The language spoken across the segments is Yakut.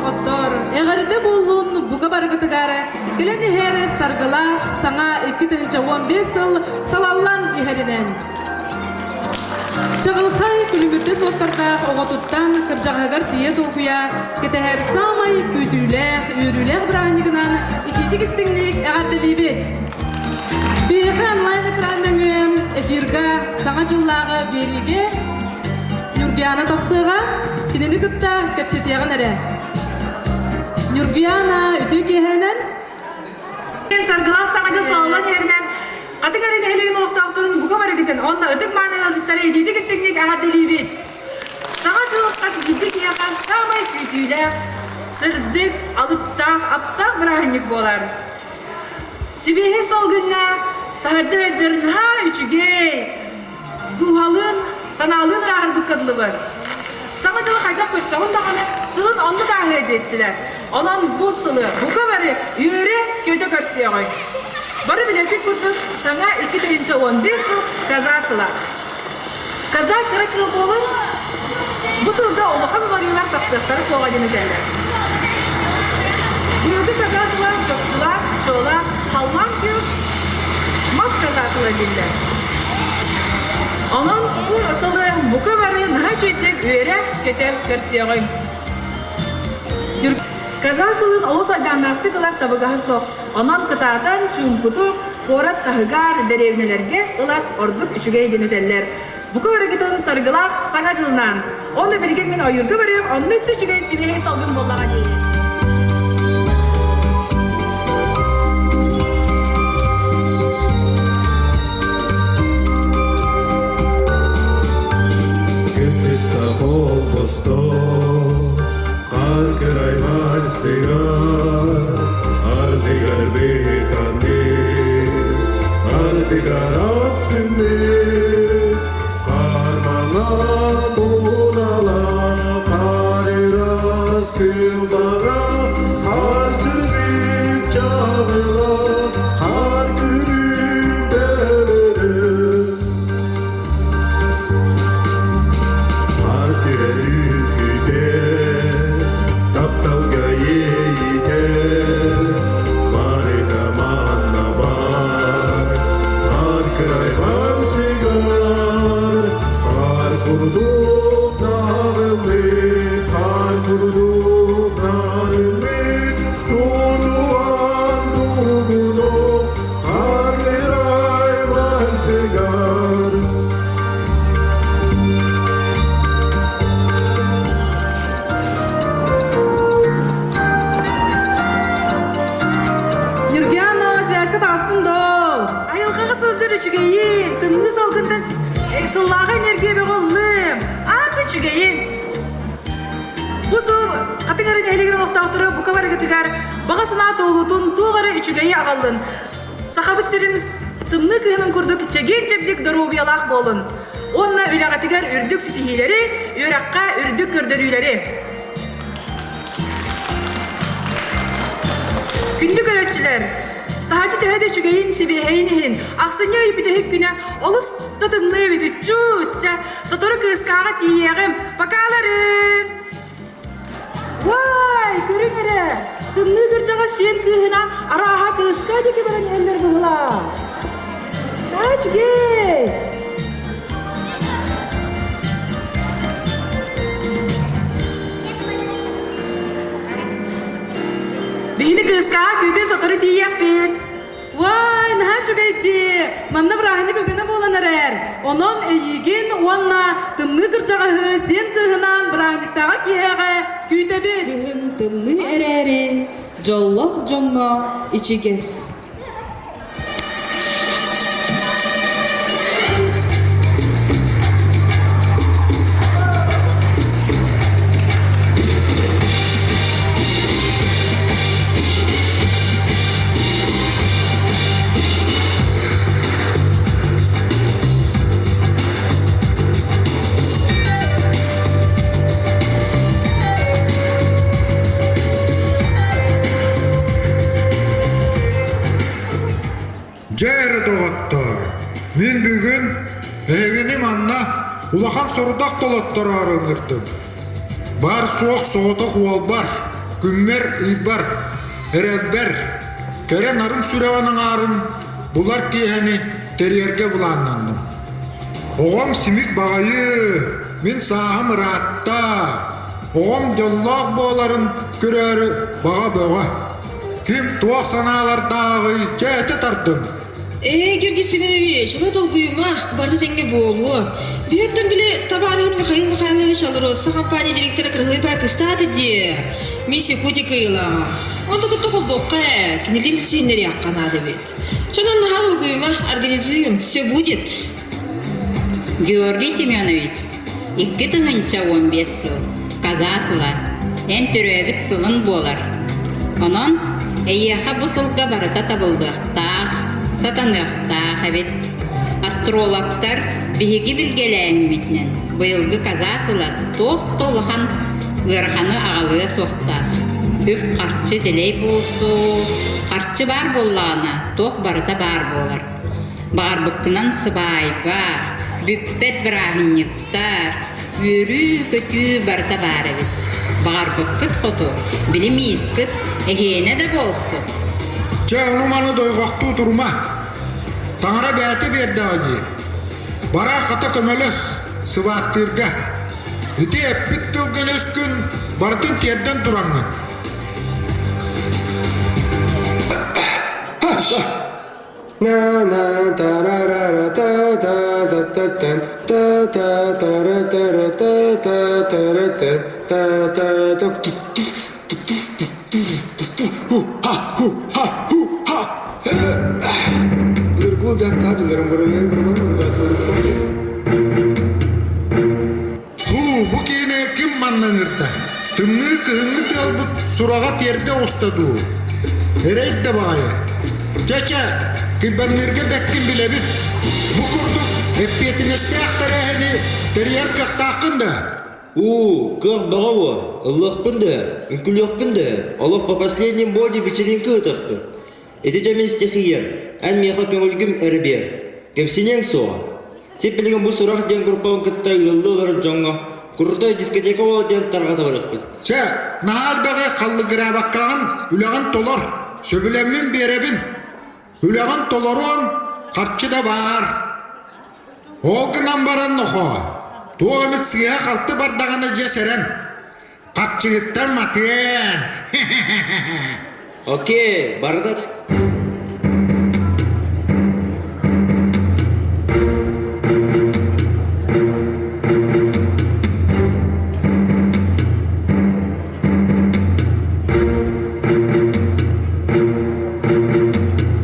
доҕоттор, эҕэрдэ буоллун бука барыгытыгар кэлэн иһэр саргылаах саҥа 2015 сыл салаллан иһэринэн. Чаҕылхай күлүмүрдэс уоттардаах оҕотуттан кырдьаҕаһыгар тиийэ долгуйа кэтэһэр саамай күүтүүлээх, үөрүүлээх бырааһынньыгынан итиитик-истиҥник эҕэрдэлиибит! Биһиэхэ онлайн-экран нөҥүө эфирга Саҥа дьыллааҕы биэриигэ Ньургуйаана тахсыаҕа, кинини кытта кэпсэтиэҕин эрэ. Ньургуйаана, үтүө киэһэнэн! Саргылаах Саҥа дьыл салаллан иһэринэн Хатыҥ Арыы нэһилиэгин олохтоохторун бука барыгытын уонна ытык-мааны ыалдьыттары итиитик-истиҥник эҕэрдэлиибит! Саҥа дьыл хас биирдии киһиэхэ саамай күүтүүлээх, сырдык, алыптаах, аптаах бырааһынньык буолар. Сибиэһэй салгыҥҥа таһырдьа сылдьар наһаа үчүгэй, дууһалыын, санаалыын ырааһырбыкка дылыбын. Саҥа дьылы хайдах көрсөҕүн даҕаны, сылын оннук ааһыа диэччилэр. Онон бу сылы бука бары үөрэ-көтө көрсүөҕүҥ. Бары билэрбит курдук, саҥа 2015 сыл Каза сыла. Каза кыра кыыл буолан, бу сылга улахан уларыйыылар тахсыахтара суоҕа диэн этэллэр. Быйылгы каза сыла чопчулаах, чуолаах, халлаан күөх мас каза сыла дииллэр. Онон бу сылы бука бары наһаа үчүгэйдик үөрэ-көтө көрсүөҕүҥ. Каза сылын олус айдааннаахтык ылар табыгаһа суох. Онон кытаатан, чуумпутук, куорат таһыгар, дэриэбинэлэргэ ылар ордук үчүгэй диэн этэллэр. Бука барыгытын саргылаах Саҥа дьылынан! Онно билигин мин ойуурга барыам, онно өссө үчүгэй сибиэһэй салгын буоллаҕа дии. Хаар кырай вальсыгар, ардыгар быһытанныы, ардыгар ахсынныы, Хармаҥа туунала, хаар ыраас кылбаҕа, хаар сырдык чаҕыла, хаар күлүм төлөнө. Хаар түһэр тапталга иэйитэр, барыта манна бар, хаар кырай барсыгар, хаар курдук наҕыллык, хаар курдук нарыллык, тутуан тугунок, хаар кырай барсыгар. Ньургуйаана, связка таҕыстыҥ доо! Айылҕаҕа сылдьар үчүгэйин, тымныы салгынтан сыллааҕы энергия бөҕө ыллым. Аат үчүгэйин! Бу сыл Хатыҥ Арыы нэһилиэгин олохтоохторо бука барыгытыгар баҕа санаа туолуутун туох эрэ үчүгэйи аҕаллын. Сахабыт сирин тымныы кыһынын курдук чэгиэн-чэбдик доруобуйалаах буолун уонна үлэҕитигэр үрдүк ситиһиилэри, үөрэххэ үрдүк көрдөрүүлэри! Күндү көрөөччүлэр, таһааччы төһө да үчүгэйин, сибиэһэйин иһин, ахсынньы ый бүтэһик күнэ олус да тымныы эбит, чуучча, сотору кыыскааҕа тиийиэҕим, покаларын! Уай, көрүҥ эрэ, тымныы кырдьаҕас сиэн кыыһынан арааһа кыыска диэки баран иһэллэр быһыылаах. Үчүгэй! Биһини кыыскаҕа күүтэн сотору тиийиэхпит. Уай, наһаа үчүгэй дии! Манна бырааһынньык үгэнэ буолан эрэр. Онон эйиигин уонна тымныы кырдьаҕаһы сиэн кыыһынаан бырааһынньыктааҕы киэһэҕэ күүтэбит. Кыһын тымныы эрээри, дьоллоох дьоҥҥо ичигэс. Дьэ эрэ доҕоттоор, мин бүгүн эһигини манна улахан сорудах толоттороору ыҥырдым. Баар-суох соҕотох уолбар. күммэр ыйбар, эрэлбэр, кэрэ нарын сүрэҕин аҥаарын булар киэһэни тэрийэргэ былааннанным. Оҕом симик баҕайы, мин сааһым ыраатта, оҕом дьоллоох буоларын көрөөрү баҕа бөҕө. Ким туох санаалардааҕый чэ этэ тардын. Ээ, Георгий Семенович, ону долгуйума, барыта тэҥҥэ буолуо. Бүөттэн били табаарыһын Михаил Михайлович Алроса компания директора кыраһыабай кыстаата дии. Мисс Якутия кыайыылааҕа. Онто кытта холбуохха ээ, кинилиин билсиһиннэриэххэ наада эбит. Чонон наһаа долгуйума, организуем, все будет. Георгий Семенович, 2015 сыл, Каза сыла, эн төрөөбүт сылын буолар. Онон эйиэхэ бу сылга барыта табыллыахтаах, сатаныахтаах эбит. Астрологтар биһиги билгэлээҥмитинэн быйылгы Каза сыла туох да улахан ыараханы аҕалыа суохтаах. Үп-харчы дэлэй буолсу, харчы баар буоллаҕына туох барыта баар буолар. Баҕарбыккынан сыбаайба, бүппэт бырааһынньыктар, үөрүү-көтүү барыта баар эбит. Баҕарбыккыт хоту, били миискит эһиэнэ да буолсу. Чэ, ону-маны дойҕохтуу турума. Таҥара бэйэтэ биэрдэҕэ дии. Бараа хата көмөлөс, сыбааттыырга. Ити эппит тылгын өскүн барытын тиэрдэн тураҥҥын. Һуу, бу киинэ ким манна ыҥырда? Тымныы кыһыҥҥы тыалбыт сураҕа тиэрдэ оҕуста дуу? Эрэй да баҕайы. Чэ-чэ, кыйбанныырга бэккин билэбит. Бу курдук эппиэтинэстээх тэрээһини тэрийэр кыахтааххын да? Уу, кыах бөҕө буо, ыллыахпын да, үҥкүлүөхпүн да, олох по последним боди вечеринка ыытыахпыт. Ити дьэ мин стихиям, эн миэхэ көҥүлгүм эрэ биэр. Кэмсиниэҥ суоҕа. Сип билигин бу сурах диэн группабын кытта ыаллыы олорор дьоҥҥо крутой дискотека буола диэн тарҕата барыахпыт. Чэ, наһаа элбэҕи халлыгыраабаккаҕын үлэҕин толор, сөбүлэммин биэрэбин. Үлэҕин толоруон харчы да баар. Ол гынан баран нохоо, туох эмит сыыһа-халты бардаҕына дьэ сэрэн. Харчыгыттан матыан. Окей, барыта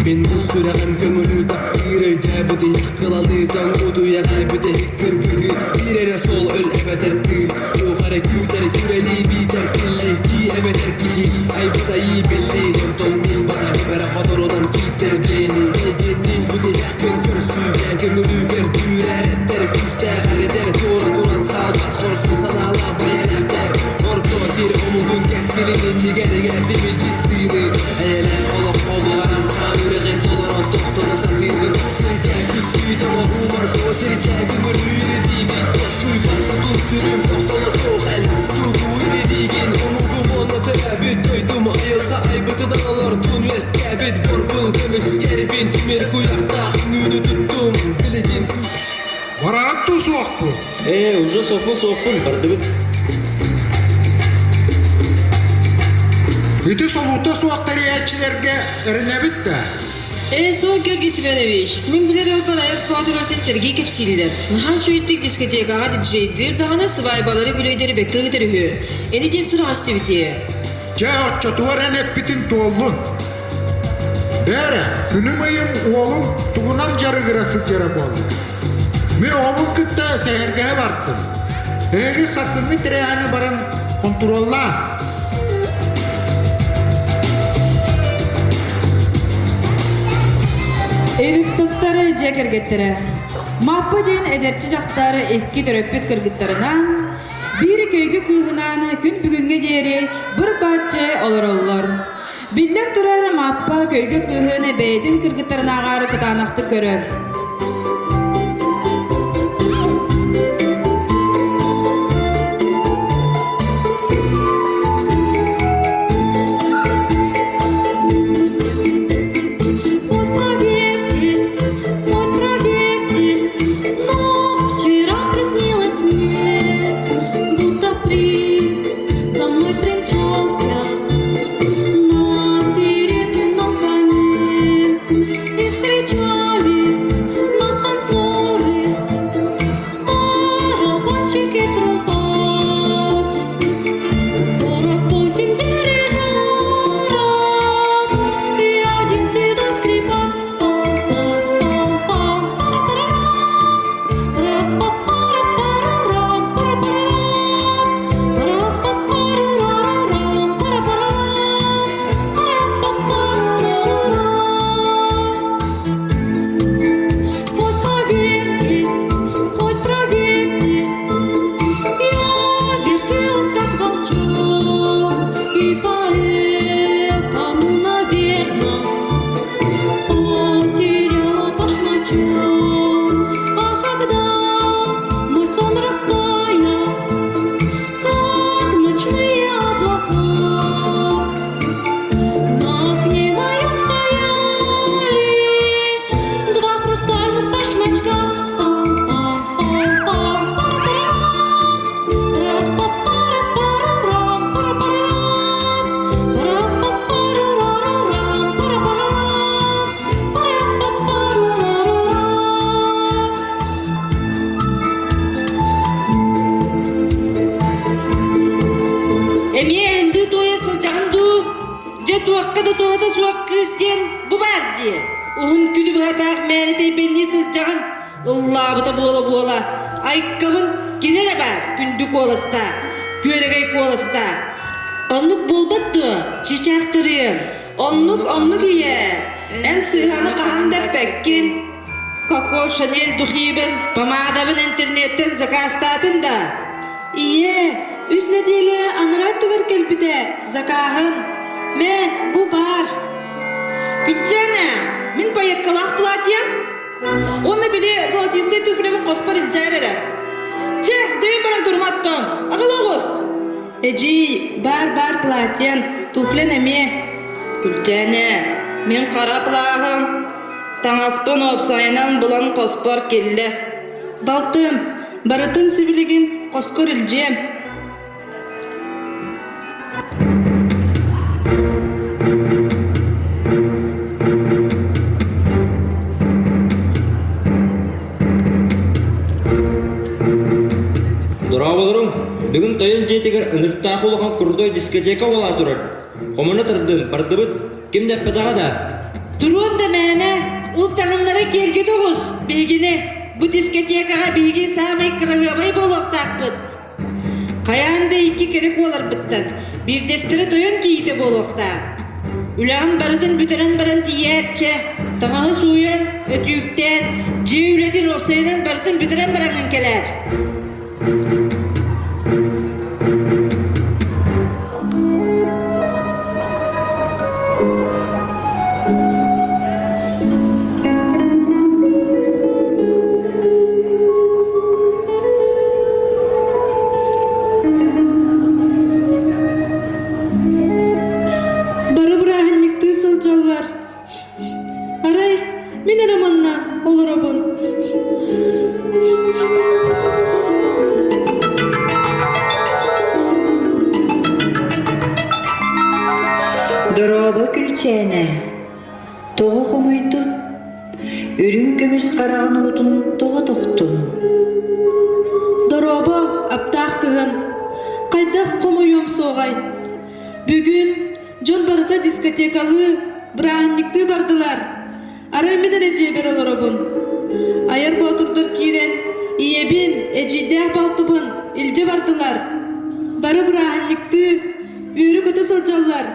Мин бу сүрэҕим көҥүлү таптыыр өйдөөбүт иһик кыланыытан утуйаҕа бүтэһик кыргыһыы биир эрэ суол өл эбэтэр тыы туох эрэ күүтэр күрэлии биитэр килликии эбэтэр киһи айбыт айыы биллиин онтон мин батаһым эрэ хоторунан кииттэр биэни миигинниин бүтэһикпин көрсүүгэ көҥүлүгэр күүрээрэттэр күүстээх эрэдэр туора туран хаалбат хорсун санаалаах бэйэлээхтэр Орто сир омугун кэскилин иннигэр эҥэрдибит истиини Эйэлээх олоххо баҕаран хаан үрэҕин толорон тохторо сатыыбын Сиргэ түстүү тоҥоһуумар тоҕо сиргэ күҥүрүүр диибин Тоскуйбат кутум сүрүм тохтоло суох эн тугу ирдиигин Омугум уонна төрөөбүт дойдум айылҕа айбытынан олордун үөскээбит борбун көмүскэрбин тимир куйахтаах үҥүүнү туттум билигин Бараҕыт дуу суохпун? Ээ, уже суохпун суохпун, бардыбыт. Ити солуута суох тэрийээччилэргэ эрэнэбит да? Ээ, суох Георгий Семенович, мин билэр ыалбар айар боотур Сергей кэпсииллэр. Наһаа үчүгэйдик дискотекаҕа диджейдиир даҕаны сыбаайбалары бүлөйдэри бэккэ ыытар үһү. Ини диэн сураҕа истибитиэ. Чэ, оччотугар эн эппитин туоллун. Бээрэ, күнүм-ыйым уолум тугунан дьарыгыра сылдьара буолла. Мин оҕобун кытта сэһэргэһэ бардым. Эһиги сарсыҥҥы тэрээһини баран хонтуруоллаа. Эверстовтар дьиэ кэргэттэрэ. Мааппа диэн эдэрчи дьахтар икки төрөппүт кыргыттарынан, биир көйгө кыыһынаан күн бүгүҥҥэ диэри быр-бааччы олороллор. Биллэн турар, Мааппа көйгө кыыһын бэйэтин кыргыттарынааҕар кытаанахтык көрөр. дии. Уһун күнү быһатаах мээнэ тэйбэннии сылдьаҕын. Ыллаабыта буола-буола, айкабын кини эрэ баар күндү куоластаах, күөрэгэй куоластаах. Оннук буолбат дуо, чыычаахтарыам? Оннук, оннук ийээ. Эн сыыһаны хаһан да эппэккин. Коко Шанель духибын, помадабын интернеттэн заказтаатын да? Ийээ, үс нэдиэлэ анараа өттүгэр кэлбитэ, закааһын. Мэ, бу баар. Күлчээнэ, мин пайеткалаах платьем. Уонна били золотистый туфлябын хоспор илдьээр эрэ. Чэ, дөйөн баран туруматтон. Аҕал оҕус. Эдьиий, баар-баар платьен, туфлен эмиэ. Күлчээнэ, мин хара плаһым, таҥаспын уопсайынан булан хоспор киллэ. Балтым, барытын сибилигин хоскор илдьиэм. Дорооболоруҥ! Бүгүн тойон дьиэтигэр ынырыктаах улахан крутой дискотека буола турар. Хомуна тардын, бардыбыт. Ким да эппэтэҕэ да? Туруон да мээнэ, ыл таҥыннара киэргэтэ оҕус, биһигини. Бу дискотекаҕа биһиги саамай кыраһыабай буолуохтаахпыт. Хайаан да икки кэрэ куоларбыттан, биирдэстэрэ тойон кийиитэ буолуохтаах. Үлэҕин барытын бүтэрэн баран тиийээрчэ, таҥаһы сууйан, өтүүктээн, дьиэ үлэтин уопсайынан барытын бүтэрэн бараҥҥын кэлээр. Бары бырааһынньыктыы сылдьаллар. Арай мин эрэ манна олоробун. Дорообо Күлчээнэ, тоҕо хомойдун? Үрүҥ көмүс хараҕын уутун тоҕо тохтун? Дорообо, аптаах кыһын. Хайдах хомойуом суоҕай? Бүгүн дьон барыта дискотекалыы, бырааһынньыктыы бардылар. Арай мин эрэ дьиэбэр олоробун. Айар боотурдар киирэн, ийэбин, эдьиийдээх балтыбын илдьэ бардылар. Бары бырааһынньыктыы, үөрэ-көтө сылдьаллар.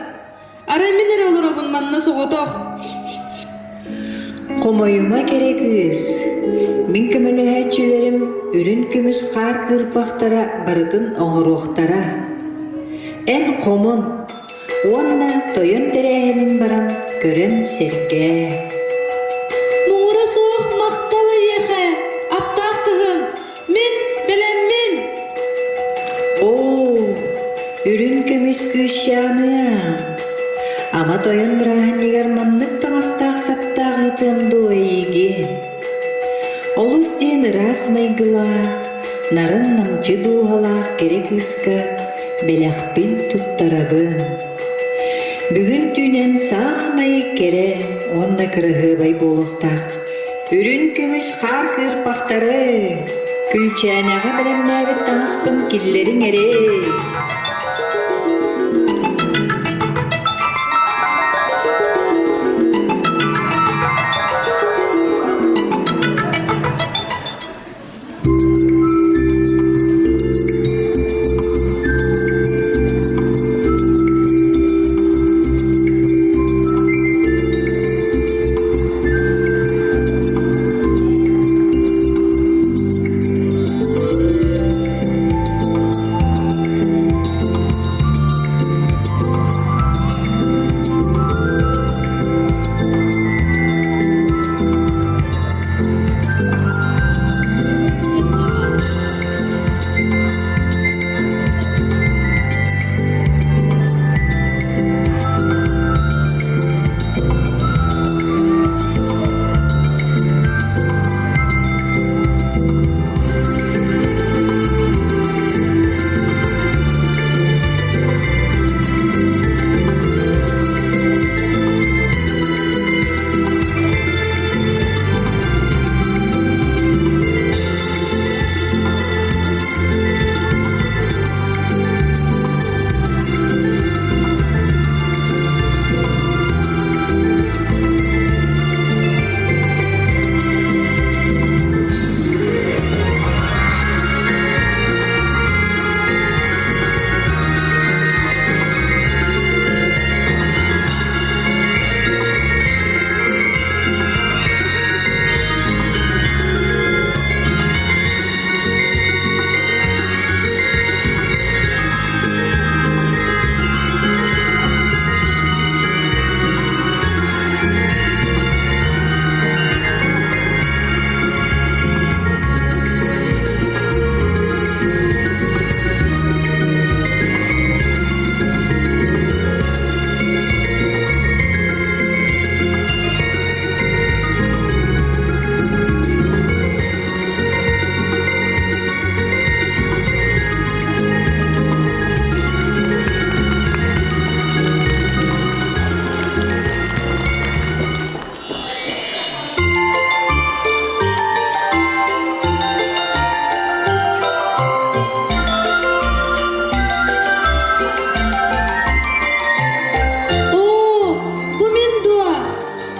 Арай мин эрэ олоробун манна соҕотох. Хомойума кэрэ кыыс, мин көмөлөһөөччүлэрим үрүн көмүс хаар кыырпахтара барытын оҥоруохтара. Эн хомун уонна тойон тэрээһинин баран көрөн сэргээ. Муҥура суох махтал эйиэхэ, аптаах кыһын, мин бэлэммин! Оо, үрүҥ көмүс кыысчааныа! Ама тойон бырааһынньыгар маннык таҥастаах-саптаах ыытыам дуо эйиигин? Олус диэн ыраас майгылаах, нарын-намчы дууһалаах кэрэ кыыска бэлэхпин туттарабын. Бүгүн түүнэн саамай кэрэ уонна кыраһыабай буолуохтаах үрүҥ көмүс хаар кыырпахтары Күлчээнэҕэ бэлэмнээбит таҥаспын киллэриҥ эрэ.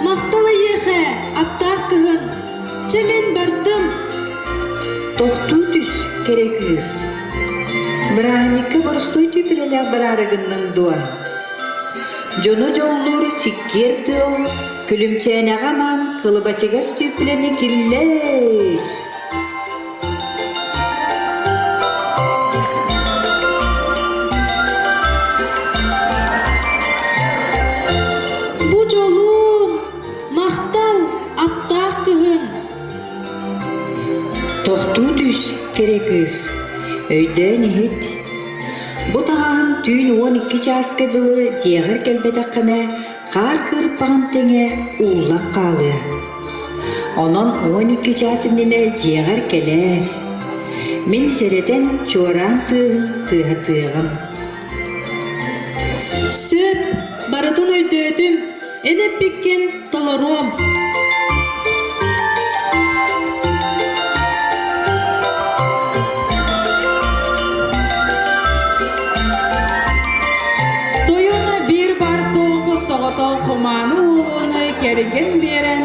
Махтал эйиэхэ, аптаах кыһын. Чэ мин бардым. Тохтуу түс, кэрэ кыыс. Бырааһынньыкка боростуой түүпүлэлээх бараары гынныҥ дуо? Дьону дьоллуур сиккиэр тыал күлүмчээнэҕэ анаан кылыбачыгас түүпүлэни киллэр. Бу дьолуум, махтал, аптаах кыһын. Тохтуу түс, кэрэ кыыс, өйдөөн иһит. Бу таҥаһын түүн 12 чааска дылы дьиэҕэр кэлбэтэххинэ, хаар кыырпаҕын тэҥэ ууллан хаалыа. Онон 12 чаас иннинэ дьиэҕэр кэлээр. Мин сэрэтэн чуораан тыаһын тыаһатыаҕым. Сөп, барытын өйдөөтүм. Эн эппиккин толоруом. Тойон биир баар суох соҕотох мааны уолун кэргэн биэрэн,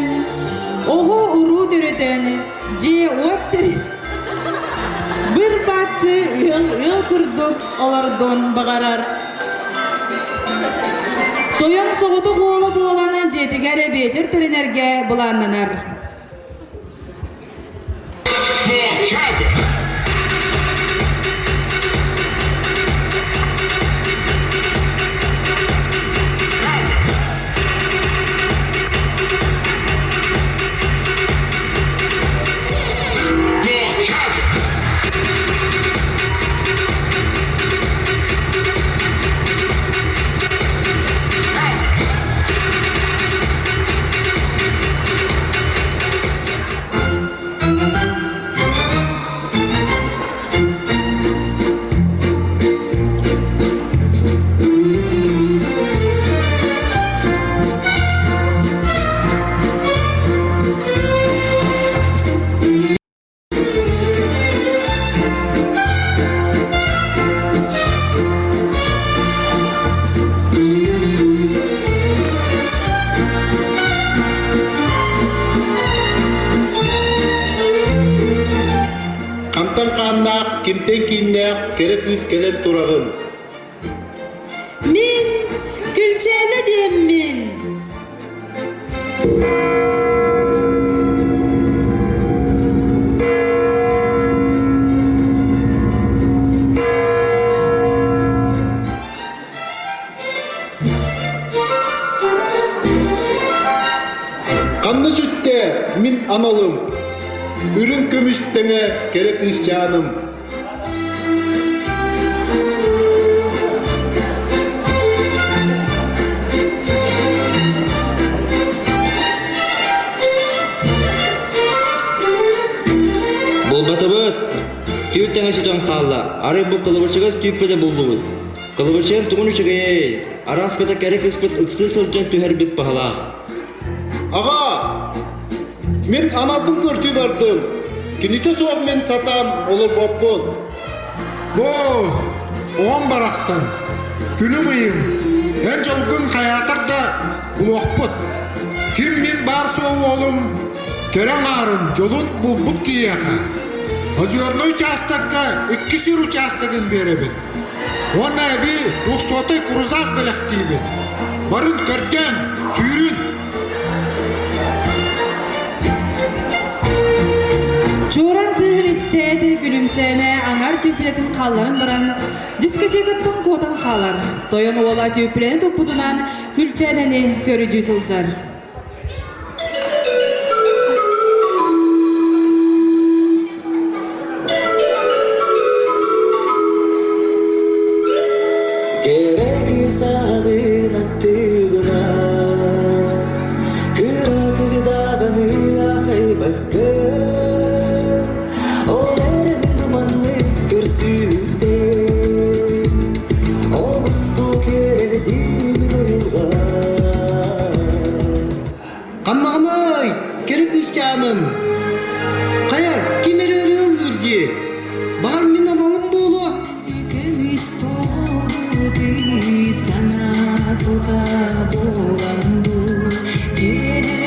оҕо-уруу төрөтөн, дьиэ-уот Быр-бааччы ыал ыал курдук олордуон баҕарар. Тойон соҕотох уола буолан дьиэтигэр биэчэр тэринэргэ былааннанар. Хантан хааннаах, кимтэн кииннээх кэрэ кыыс кэлэн тураҕын? Мин Күлчээнэ диэммин. Ханна сүттэ мин аналым, үрүҥ көмүс тэҥэ кэрэ кыысчааным. Булбатыбыт. Түүл тэҥэ сүтэн хаалла. Арай бу кылабачыгас түүппүтэ буллубут. Кылабачыйан тугун үчүгэйэй? Арааската кэрэ кыыспыт ыксыы сылдьан түһэрбит баһылаах. Аҕаа, Мин аналбын көрдүү бардым. Кинитэ суох мин сатаан олорбоппун. Бу, оҕом барахсан, күнүм ыйым, эн дьолгун хайаатар да булуохпут. Ким мин баар суох уолум кэрэ аҥаарын дьолун булбут киһиэхэ Озерный учаастакка икки сир учаастагын биэрэбин. Уонна эбии двухсотай крузак бэлэхтиибин. Барын көрдөөн, сүүрүн! Чуоран тыаһын истээт, күлүмчээнэ аҥар түүпүлэтин хаалларан баран, дискотекаттан куотан хаалар. Тойон уола түүпүлэни туппутунан Күлчээнэни көрүдүү сылдьар. Кэрэ саҕын аттыгына Кыратык даҕаны аахайбакка Ол эрэн туманнык көрсүүтэ Олустук эрэлдиибин уйулҕа Ханнаҕыный, кэрэ кыысчааным? Хайа, ким эрэ ырыа ыллыыр дии? Баҕар мин аналым буолуо. Көмүс буолбутуй санаа тута буолан дуу.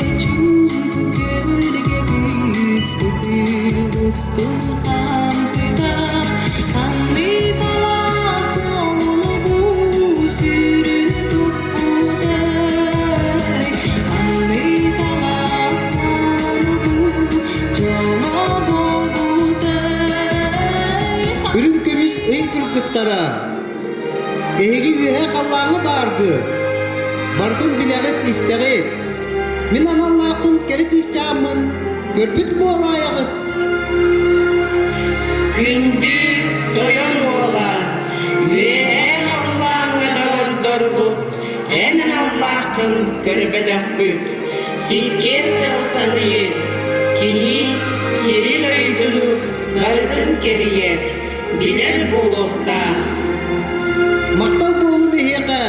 халлааҥҥа бааргы. Барытын билэҕит, истэҕит. Мин аналлаахпын кэрэ кыысчааммын көрбүт буолаайаҕыт. Күндү тойон уола, үөһээ халлааҥҥа да олордорбут, эн аналлааххын көрбөтөхпүт. Сиккиэр тылтаныы, кини сири-дойдуну барытын кэрийэр, билэр буолуохтаах. Махтал буоллун эһиэхэ,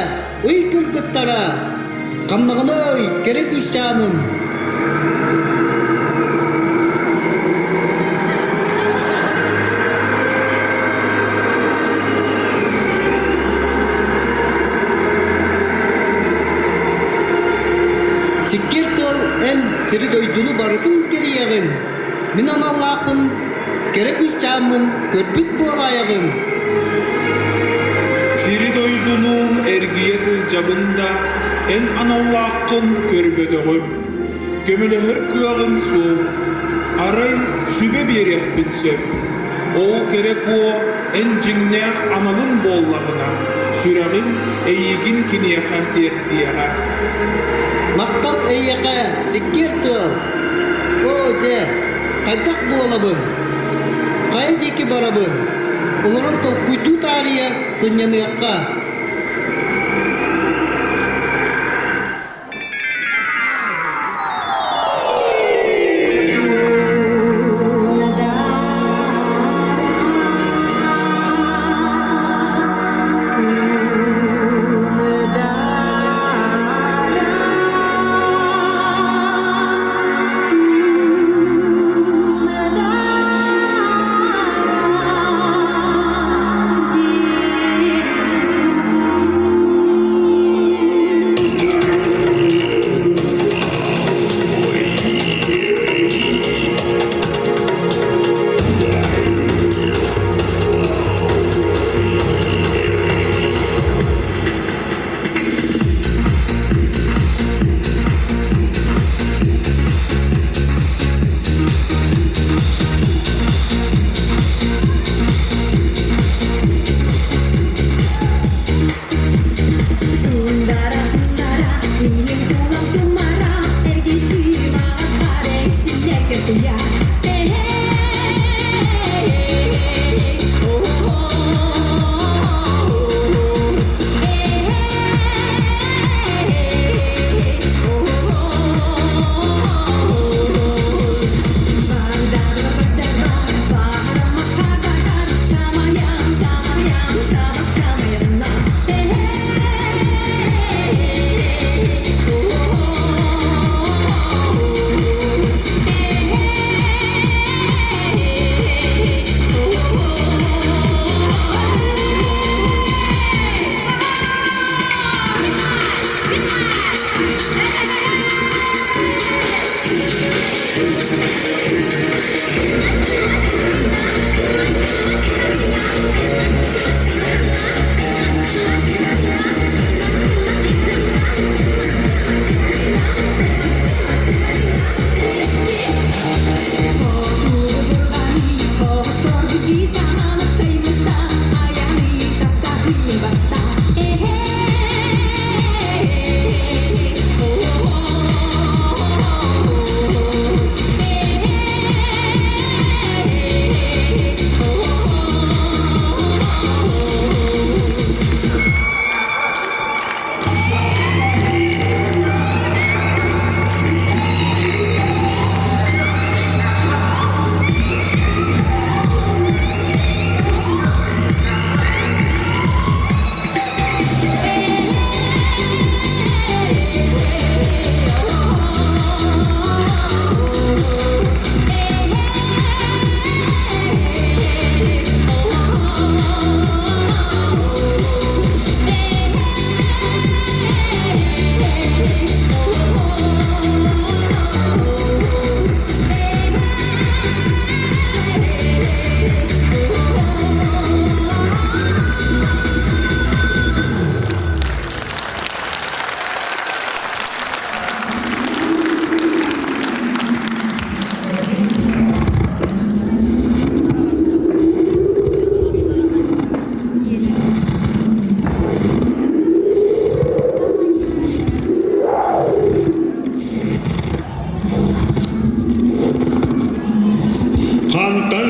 ый кыргыттара! Ханнаҕыный, кэрэ кыысчааным? Сиккиэр тыал эн сири-дойдуну барытын кэрийэҕин. Мин аналлаахпын, кэрэ кыысчааммын көрбүт буолаайаҕын. Сири-дойдуну эргийэ сылдьабын да, эн аналлааххын көрбөтөҕүм. Көмөлөһөр кыаҕым суох. Арай сүбэ биэриэхпин сөп. Ол кэрэ куо эн дьиҥнээх аналыҥ буоллаҕына, сүрэҕиҥ эйигин киниэхэ тиэрдиэҕэ. Махтал эйиэхэ, сиккиэр тыал! Оо, дьэ, хайдах буолабын? Хайа диэки барабын? Олорон толкуйдуу таарыйа сынньаныахха.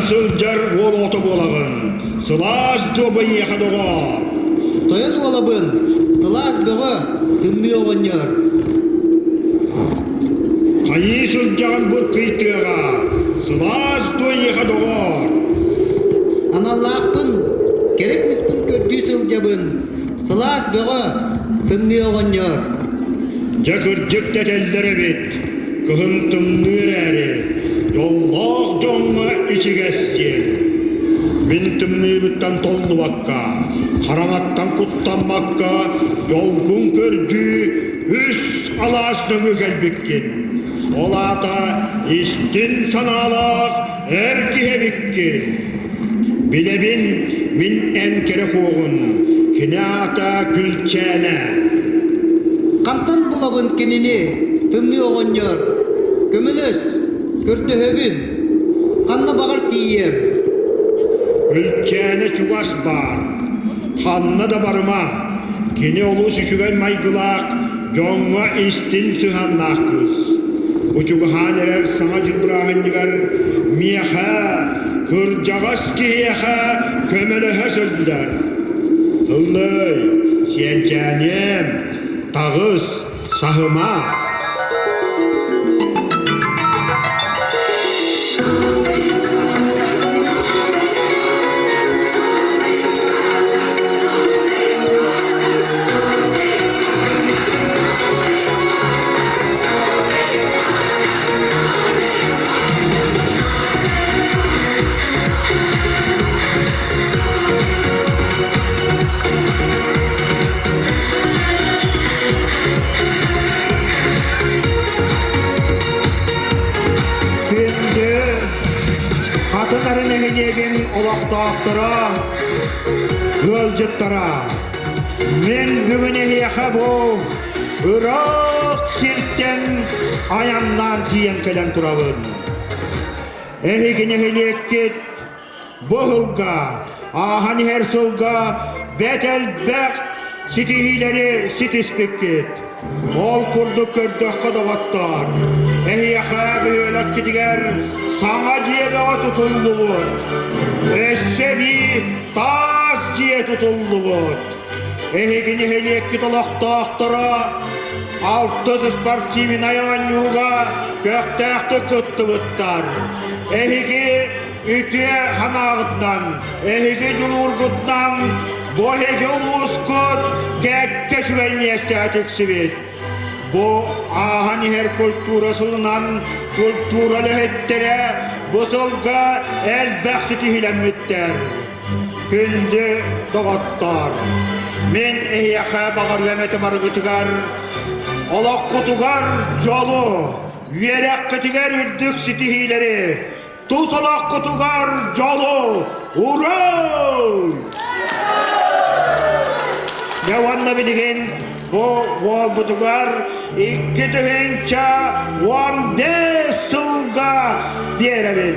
сылдьар уол оҕото буолаҕын. Сылаас дуо эйиэхэ доҕоор? Тойон уолабын, сылаас бөҕө, тымныы оҕонньор. Хайыы сылдьаҕын быркый тыаҕа, сылаас дуо эйиэхэ доҕоор? Аналлаахпын, кэрэ кыыспын көрдүү сылдьабын, сылаас бөҕө, тымныы оҕонньор. Дьэ кырдьык да этэллэр эбит, кыһын тымныы эрээри, дьоллоох дьоҥҥо ичигэс диэн. Мин тымныыбыттан толлубакка, хараҥаттан куттаммакка, дьолгун көрдүү үс алаас нөҥүө кэлбиккин. Ол аата истин санаалаах эр киһи эбиккин. Билэбин мин эн кэрэ куоҕун, кини аата Күлчээнэ. Хантан булабын кинини, тымныы оҕонньор? Көмөлөс, көрдөһөбүн. Ханна баҕар тиийиэм. Күлчээнэ чугас баар. Ханна да барыма. Кини олус үчүгэй майгылаах, дьоҥҥо истин сыһыаннаах кыыс. Бу чугаһаан эрэр Саҥа дьыл бырааһынньыгар миэхэ, кырдьаҕас киһиэхэ көмөлөһө сылдьар. Ыллый, сиэнчээниэм, таҕыс, саһыма. Күндү Хатынары нэһилиэгин олохтоохторо, ыалдьыттара, мин бүгүн эһиэхэ бу ыраах сиртэн айаннаан тиийэн кэлэн турабын. Эһиги нэһилиэккит бу сылга, ааһан иһэр сылга бэрт элбэх ситиһиилэри ситиспиккит. Ол курдук көрдөххө доҕоттоор, эһиэхэ бөһүөлэккитигэр саҥа дьиэ бөҕө тутуллубут. Өссө эбии таас дьиэ тутуллубут. Эһиги нэһилиэккит олохтоохторо алтыс спортивнай оонньууга көхтөөхтүк кыттыбыттар. Эһиги үтүө санааҕытынан, эһиги дьулуургутунан бу эһиги улуускут кэккэ үчүгэй миэстэҕэ тиксибит. Бу ааһан иһэр культура сылынан культура үлэһиттэрэ бу сылга элбэх ситиһиилэммиттэр. Күндү доҕоттоор, мин эһиэхэ баҕарыам этэ барыгытыгар олоххутугар дьолу, үөрэххитигэр үрдүк ситиһиилэри, тус олоххутугар дьолу, уруй! Дьэ уонна билигин бу уолбутугар 2015 сылга биэрэбин.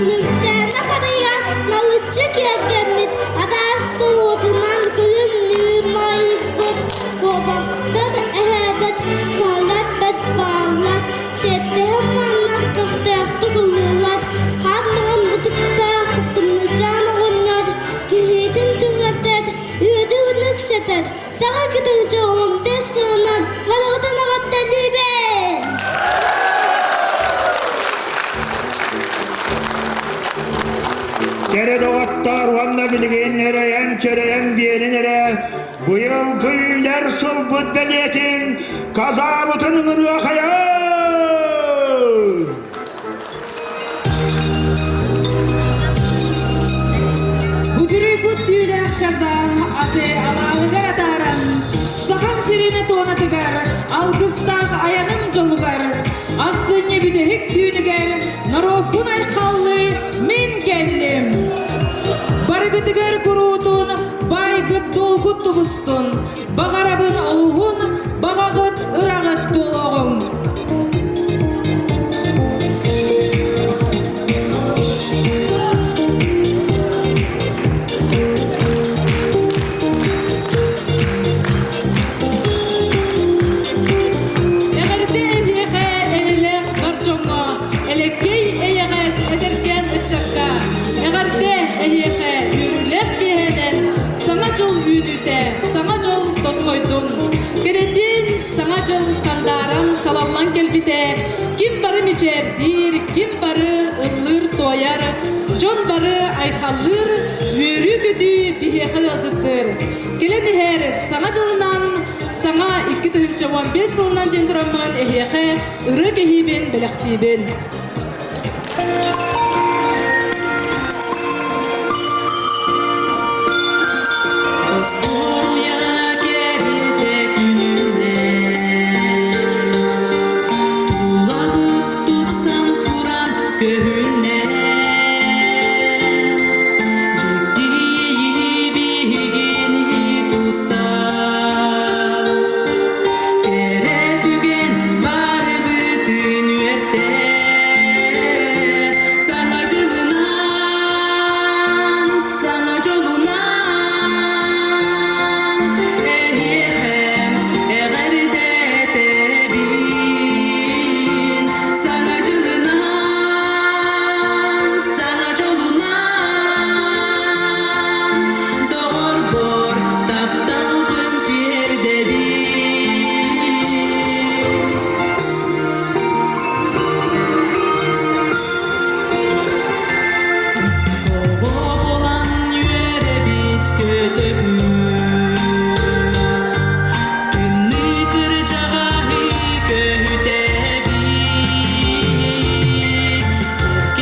Нүкчээнэ харыйа налыччы киэргэммит араас туруотунан күлүмнүү майбыт куобахтар эһээдэт саалар бэт бааллар сиэттэһэн манна көхтөөхтүк ыллыыллар хаар маҥан бытыктаах тымнычаан оҕонньор киһитин түҥэтэр үөдүгүн үксэтэр саҥа кытыҥча 15 сылынан барыгытын эҕэрдэлиибин! Кэрэ доҕоттоор уонна билигин эрэйэн-чэрэйэн биэрин эрэ быйылгы үүнэр сылбыт бэлиэтин казаабытын ыҥырыахайа! Будьуруйбут түүлээх казан аты алааһыгар атааран, Сахам сирин туонатыгар, алгыстаах айаным дьолугар, ахсынньы бүтэһик түүнүгэр норуоппун айхаллыы мин кэллим. Барыгытыгар куруутун байгыт долгут тубустун, Баҕарабын олуһун, баҕаҕыт ыраҕыт туолуоҕуҥ. Эҕэрдэ эһиэхэ эрэлээх бар дьоҥҥо, элэккэй эйэҕэс эдэркээн ыччакка! дьыл сандааран салаллан кэлбитэ, ким бары мичээрдиир, ким бары ыллыыр-туойар, дьон бары айхаллыыр, үөрүү-көтүү биһиэхэ ыалдьыттыыр. Кэлэн иһэр Саҥа дьылынан, саҥа 2015 сылынан диэн тураммын эһиэхэ ырыа кэһиибин бэлэхтиибин. Остуоруйа кэрэтэ күнүнэн Тулабыт тупсан туран көһүннэ Дьикти биһигини кустар Кэрэ түгэн барыбытын үөртэр Саҥа дьылынан, саҥа дьолунан Эһиэхэ эҕэрдэ этэбин Саҥа дьылынан, саҥа дьолунан Доҕорбор тапталбын тиэрдэбин Оҕо буолан үөрэбит көтөбүт Тымныы кырдьаҕаһы көһүтэбит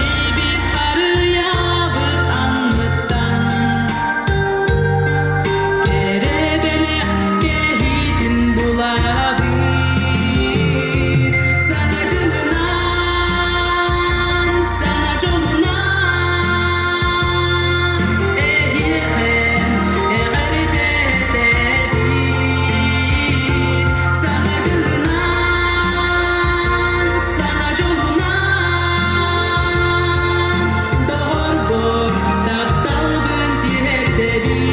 Эркэйбит харыйабыт анныттан Кэрэ бэлэх кэһиитин булабыт Саҥа дьылынан, саҥа дьолунан Эһиэхэ эҕэрдэ этэбит Саҥа дьылынан, саҥа дьолунан Доҕорбор тапталбын тиэрдэбин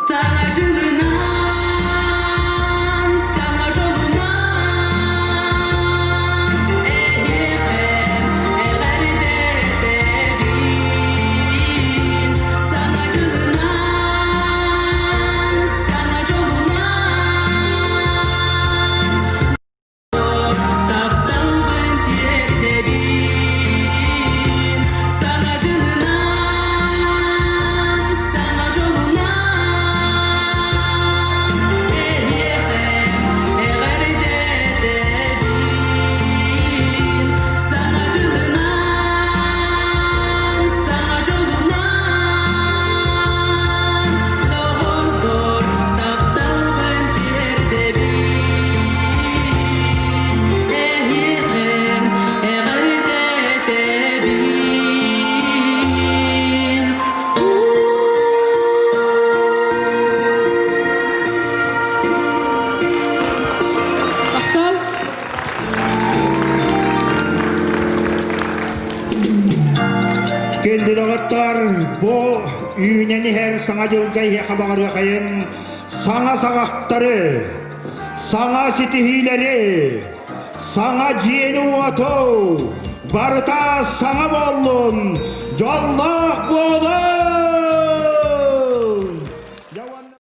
Саҥа дьылынан, саҥа дьолунан эһиэхэ эҕэрдэ этэбин. Саҥа дьылынан, саҥа дьолунан Тапталбын тиэрдэбин Саҥа дьылынан, саҥа дьолунан Эһиэхэ эҕэрдэ этэбин Саҥа дьылынан, саҥа дьолунан Доҕорбор тапталбын тиэрдэбин Эһиэхэ эҕэрдэ этэбин Махтал. Күндү доҕоттор, бу үүнэн иһэр Саҥа дьылга эһиэхэ баҕарыахайын саҥа саҕахтары, саҥа ситиһиилэри, саҥа дьиэни-уоту, барыта саҥа буоллун, дьоллоох буолуҥ!